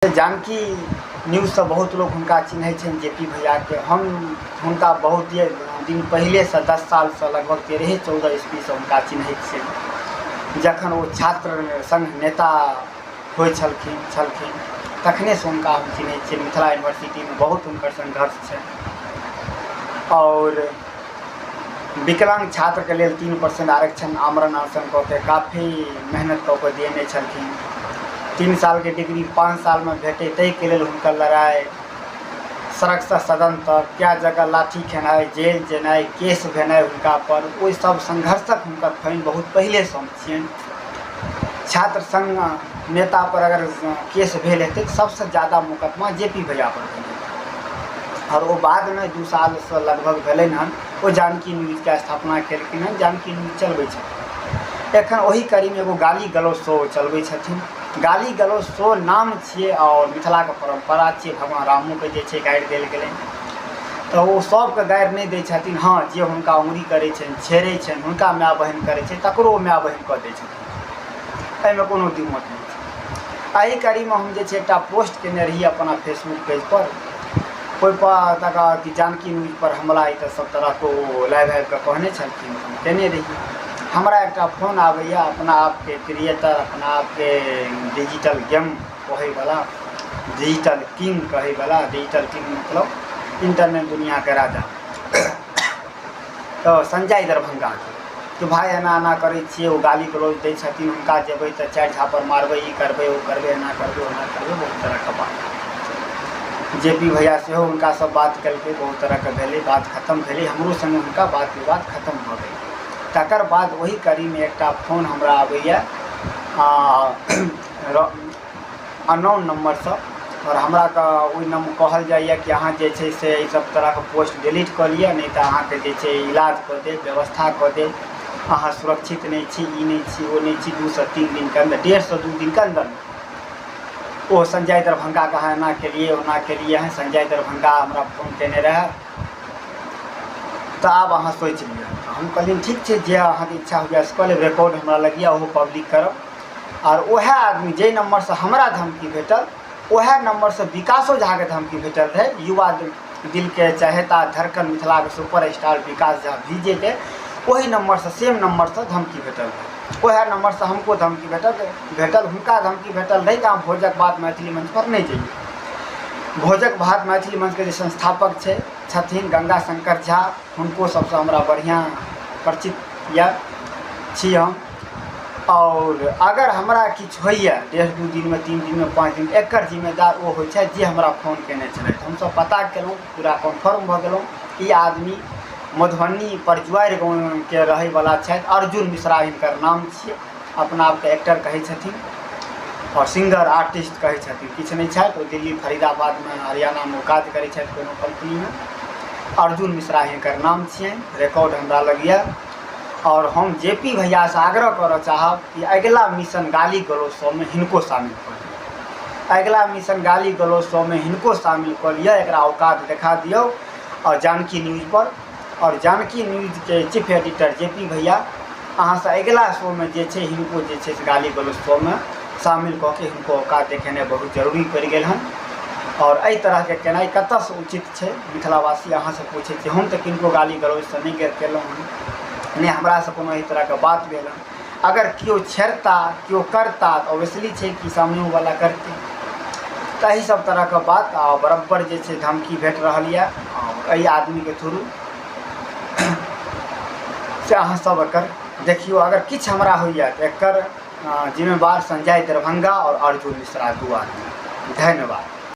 जानकी न्यूजसँ बहुत लोक हुनका चिन्है छनि जे पी भैयाके। हम हुनका बहुत दिन पहिलेसँ 10 सालसँ लगभग 13 14 ईस्वीसँ हुनका चिन्है छियनि। जखन ओ छात्र संघ नेता होइ छलखिन तखनेसँ हुनका हम चिन्है छियनि। मिथिला यूनिवर्सिटीमे बहुत हुनकर संघर्ष छनि आओर विकलांग छात्रके लेल 3% आरक्षण आमरण अनशन कऽ के काफी मेहनत कऽ कऽ दियेने छलखिन। 3 सालके डिग्री 5 सालमे भेटै ताहिके लेल हुनकर लड़ाइ सड़कसँ सदन तक, कए जगह लाठी खेनाइ, जेल जेनाइ, केस भेनाइ हुनकापर, ओहि सब संघर्षक हुनकर फैन बहुत पहिलेसँ हम छियनि। छात्र संघ नेतापर अगर केस भेल हेतै तऽ सबसँ जादा मुकदमा जे पी भैयापर भेल हेतै। आओर ओ बादमे 2 सालसँ लगभग भेलनि हन ओ जानकी न्यूजके स्थापना केलखिन हन, जानकी न्यूज चलबै छथिन। एखन ओही कड़ीमे एगो गाली गलौज शो चलबै छथिन। गाली गलौज शो नाम छियै आओर मिथिलाके परम्परा छियै, भगवान रामोके जे छै गारि देल गेलनि, तऽ ओ सबके गारि नहि दै छथिन। हँ, जे हुनका उंगली करै छनि, छेड़ै छनि, हुनका माय बहिन करै छै, तकरो ओ माय बहिन कऽ दै छथिन, एहिमे कोनो दिक्कत नहि छै। एहि कड़ीमे हम जे छै एकटा पोस्ट केने रही अपना फेसबुक पेजपर, ओहिपर तकर कि जानकी न्यूजपर हमला ई तऽ सब तरहके ओ लाइव आबिकऽ कहने छलखिन, हम केने रही। हमरा एकटा फोन आबैए अपना आपके क्रिएटर, अपना आपके डिजिटल गेम कहैवला, डिजिटल किंग कहैवला, डिजिटल किंग मतलब इन्टरनेट दुनिआँके राजा, तऽ संजय दरभंगाके कि भाय एना एना करै छियै, ओ गाली गलौज दै छथिन, हुनका जेबै तऽ 4 झापर मारबै, ई करबै, ओ करबै, एना करबै, ओना करबै, बहुत तरहके बात। जे पी भैया सेहो हुनकासँ बात केलकै, बहुत तरहके भेलै, बात खतम भेलै, हमरो सङ्गे हुनका बात विवाद खतम भऽ गेलै। तकर बाद ओहि कड़ीमे एकटा फोन हमरा आबैए अननोन नम्बरसँ, आओर हमरा तऽ ओहि नम्बर कहल जाइए कि अहाँ जे छै से एहि सब तरहके पोस्ट डिलीट कऽ लिअ, नहि तऽ अहाँके जे छै इलाज कऽ देब, व्यवस्था कऽ देब, अहाँ सुरक्षित नहि छी, ई नहि छी, ओ नहि छी। 2 से 3 दिनके अन्दर, 1.5 से 2 दिनके अन्दर ओ संजय दरभंगाके अहाँ एना केलियै ओना केलियै हँ। संजय दरभंगा हमरा फोन केने रहए, तऽ आब अहाँ सोचि लिअ। हम कहलियनि ठीक छै, जे अहाँके इच्छा हुए से कऽ लेब, रिकॉर्ड हमरा लग यऽ, ओहो पब्लिक करब। आओर वएह आदमी जाहि नम्बरसँ हमरा धमकी भेटल, वएह नम्बरसँ विकासो झाके धमकी भेटल रहै, युवा दिलके चहेता धड़कन मिथिलाके सुपर स्टार विकास झा भीजेके ओहि नम्बरसँ, सेम नम्बरसँ धमकी भेटल रहै। वएह नम्बरसँ हमको धमकी भेटल, हुनका धमकी भेटल रहै कि अहाँ भोजक बाद मैथिली मंचपर नहि जइयौ। भोजक भात मैथिली मंचके जे संस्थापक छै छथिन गंगा शंकर झा, हुनको सबसँ हमरा बढ़िआँ परिचित यऽ छी हम। आओर अगर हमरा किछु होइए 1.5 2 दिनमे, 3 दिनमे, 5 दिन, एकर जिम्मेदार ओ होइ छथि जे हमरा फोन केने छलथि। हमसब पता केलहुँ, पूरा कन्फर्म भऽ गेलहुँ, ई आदमी मधुबनी परजुआरि गाँवके रहैवला छथि, अर्जुन मिश्रा हिनकर नाम छियै। अपना आपके एक्टर कहै छथिन आओर सिंगर आर्टिस्ट कहै छथिन, किछु नहि छथि ओ। दिल्ली फरीदाबादमे हरियाणामे ओ काज करै छथि कोनो कम्पनीमे। अर्जुन मिश्रा हिनकर नाम छियनि, रिकॉर्ड हमरा लग यऽ। आओर हम जे पी भैयासँ आग्रह करऽ चाहब कि अगिला मिशन गाली गलौज शोमे हिनको शामिल कऽ लिअ, अगिला मिशन गाली गलौज शोमे हिनको शामिल कऽ लिअ, एकरा औकात देखा दियौ आओर जानकी न्यूजपर। आओर जानकी न्यूजके चीफ एडिटर जे पी भैया, अहाँसँ अगिला शोमे जे छै हिनको जे छै से गाली गलौज शोमे शामिल कऽ के हिनको औकात देखेनाइ बहुत जरूरी पड़ि गेल हन। आओर एहि तरहके केनाइ कतऽसँ उचित छै मिथिलावासी, अहाँसँ पूछै छी। हम तऽ किनको गाली गलौजसँ नहि केलहुँ हन, नहि हमरासँ कोनो एहि तरहके बात भेल हन। अगर केओ छेड़ता, केओ करता, तऽ ऑब्वियसली छै कि सामनेवला करतै। तऽ एहि सब तरहके बात आ बराबर जे छै धमकी भेट रहल यऽ आओर एहि आदमीके थ्रू से अहाँ सब एकर देखियौ। अगर किछु हमरा होइए तऽ एकर जिम्मेवार संजय दरभंगा आओर अर्जुन मिश्रा 2 आदमी। धन्यवाद।